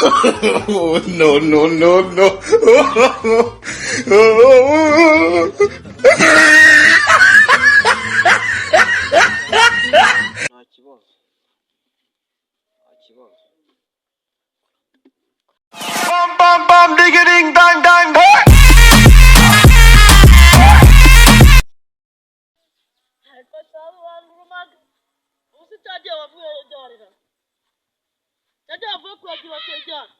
No, no, no, no. Nta kibazo, nta kibazo. Bum bum bum diggy ding dang dang hey! Ariko sawa warumaga ubu cyagiye wavuye ryarira cyagiye wavuye kuragira bateryara.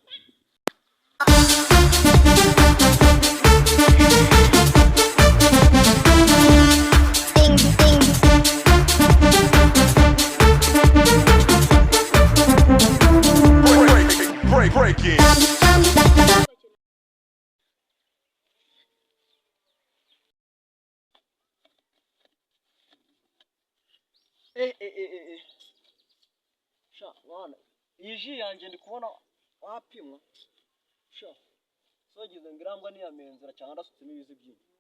Break break break it. Eh eh eh eh eh. Sha mwana, iyi ji yanjye ndi kubona wapimwa. Sha sogize ngo irambwa niyamenzera cyangwa ndasutsemo ibizi byinshi.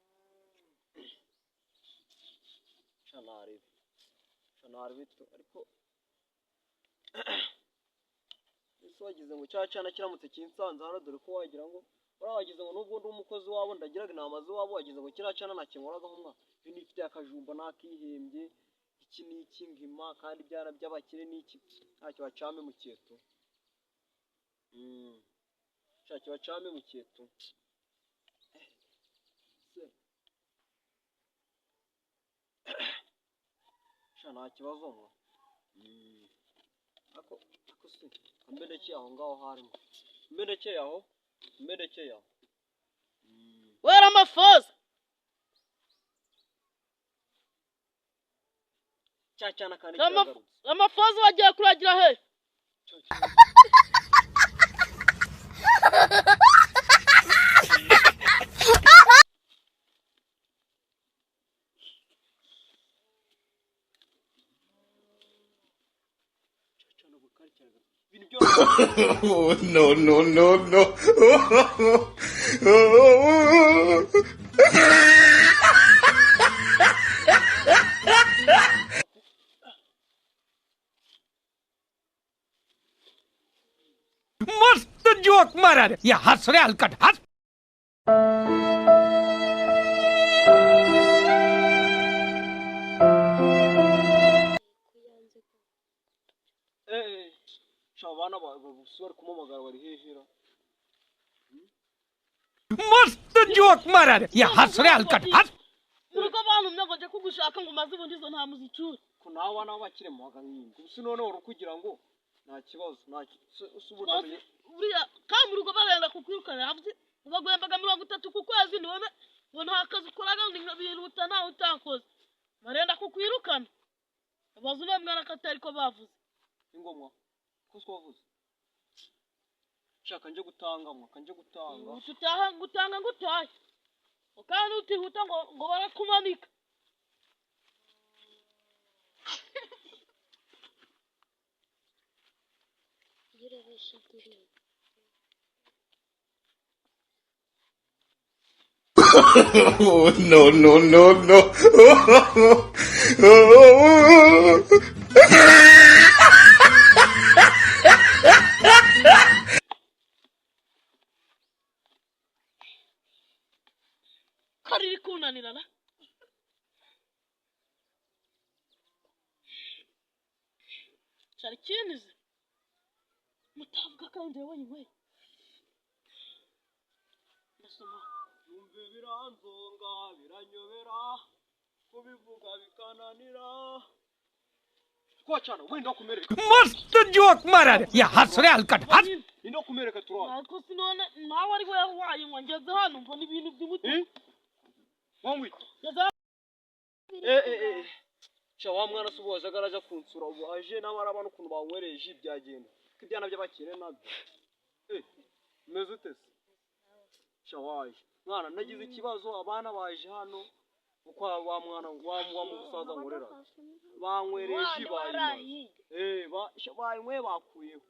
Sha narebe, sha narebe tu ariko ese wagize ngo cya cyana kiramutse kinsanze hano, dore ko wagira ngo uriya wagize ngo nubwo ndi umukozi wabo ndagiraga intama z'iwabo, wagize ngo kiriya cyana ntakinkoragaho umwa iyo nifitiye akajumba nakihembye iki n'iki nkima kandi ibyana by'abakire n'iki ntacyo bacame mu cyeto. Ntacyo bacame mu cyeto. Se sha nta kibazo mwa. Ako ako se ambendekeye aho ngaho harimo mbendekeye aho mbendekeye aho. Wera amafoza. Cya cyana kandi kiragarutse. Amafoza wagiye kuragira he? Cya cyana. Cya cyana ubu kandi kiragarutse. Ibintu byose. No, no, no, no. मस्त जोक मारा रे या हंस रे हलकट हंस। Eh eh. Sha abana bari kumamagara bari hehera. मस्त जोक मारा रे या हंस रे हलकट हंस। Mu rugo bantumye ngo nje kugushaka ngo umaze ubundi izo ntama uzicure. Ko nawe abana b'abakire muhaga nk'imwe. Ubu se none wari ukugira ngo nta kibazo nta se ubu ndamenye. Buriya kandi mu rugo barenda kukwirukana havuze baguhembaga 30 ku kwezi none ngo nta kazi ukoraga ngo biruta nawe utakoze barenda kukwirukana. Abaza uriya mwana ko atari ko bavuze. Ingomwa ko twavuze. Shaka nje gutanga mwa kanje gutanga. Utaha ngutanga ngutahe kandi utihuta ngo ngo barakumanika. No, no, no, no. Ko riri kunanirana cyari kinize mutavuga kandi wenyine ndasoma. Numve biranzonga biranyobera kubivuga bikananira. Ko cyana wenda kumereka. मस्त जोक मारा रे या हंस रे हलकट हंस। Ni no kumereka turana. Ariko sinone nawe ari we wayinywa ngeze hano mbona ibintu by'umuti. Eh? Wangwi. Ngeze hano. Eh eh eh. Sha wa mwana se ubu wazaga araja kunsura ubu aje n'abari abana ukuntu banywereye ji byagenda. Ko ibyana by'abakire nabyo. Eh, umeze ute se? Sha waje. Mwana nagize ikibazo abana baje hano uko wa mwana wa musaza nkorera. Banywereye ji bayimaze. Eh, ba sha bayinyweye bakuyeho.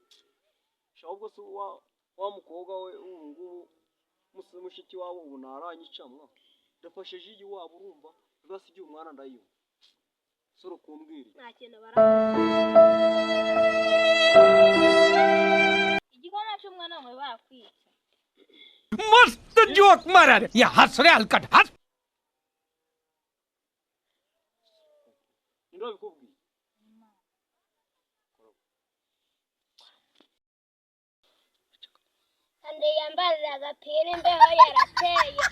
Sha ahubwo se wa mukobwa we ubu ngubu mushiki wabo ubu naranyica mwa. Ndafashe ji y'iwabo urumva basigiye umwana ndayinywa. Soro kumbwira. Nta kintu bara igikoma cy'umwana. मस्त जोक मारा रे, या हंस रे हलकट हंस। Ninde wabikubwiye? Ande yambarira agapira imbeho yarateye.